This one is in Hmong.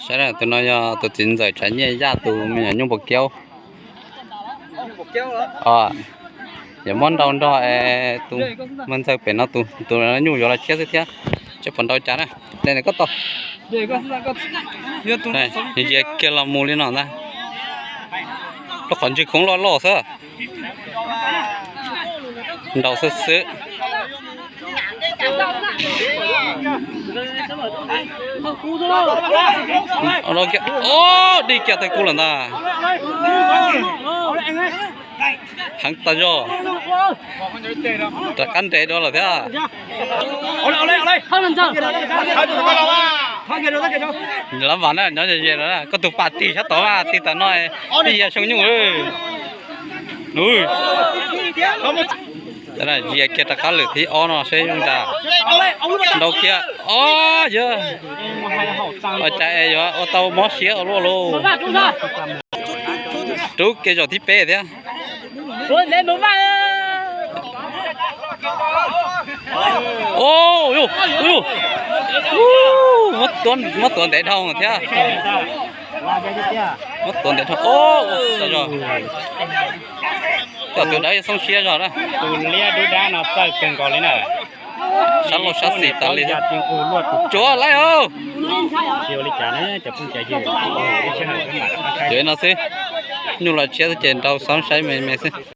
Tus no yog tus txiv ntxawm Tsav Nyiaj Yaj tus me nyuam nyuj npua kiaub. Yog muab nrau nrog tus me ntxawg pem no, tus nyuj yuav los tshiab xwb thiab. Tsis pom nrau cas na. Dej koj tau. Yia kiag los mus li no ntag. Rau qhov ntswg khoov loj loj xwb. Nrau xwb xwb. Dig kiag tawg kub lawm ntag. Heev tas zog. Rov qab nres dua lawm thiab. Lab vas na, nyob ze ze no, koj tus pas tig sab tod mas tig tas no, pib yia xyoo nyuj. Yia kiag rov qab lwm thib ob no seb zoo cas. Nrau kiag, o yog, ua cas es yuav ua tau mob siab ua luaj lauj. Rub kiag zaum thib peb thiab. Muab tuav ntev dhau thiab. Muab tuav ntev dhau. Cov tus dawb xoob siab zog na. Tus liab dub dab no txawj kawg nkaus li na. Sab laug sab xis tas li. Tsuav laib os. Cov no xwb, nyuj los tshiab xwb ces nrau xoob saib me me xwb.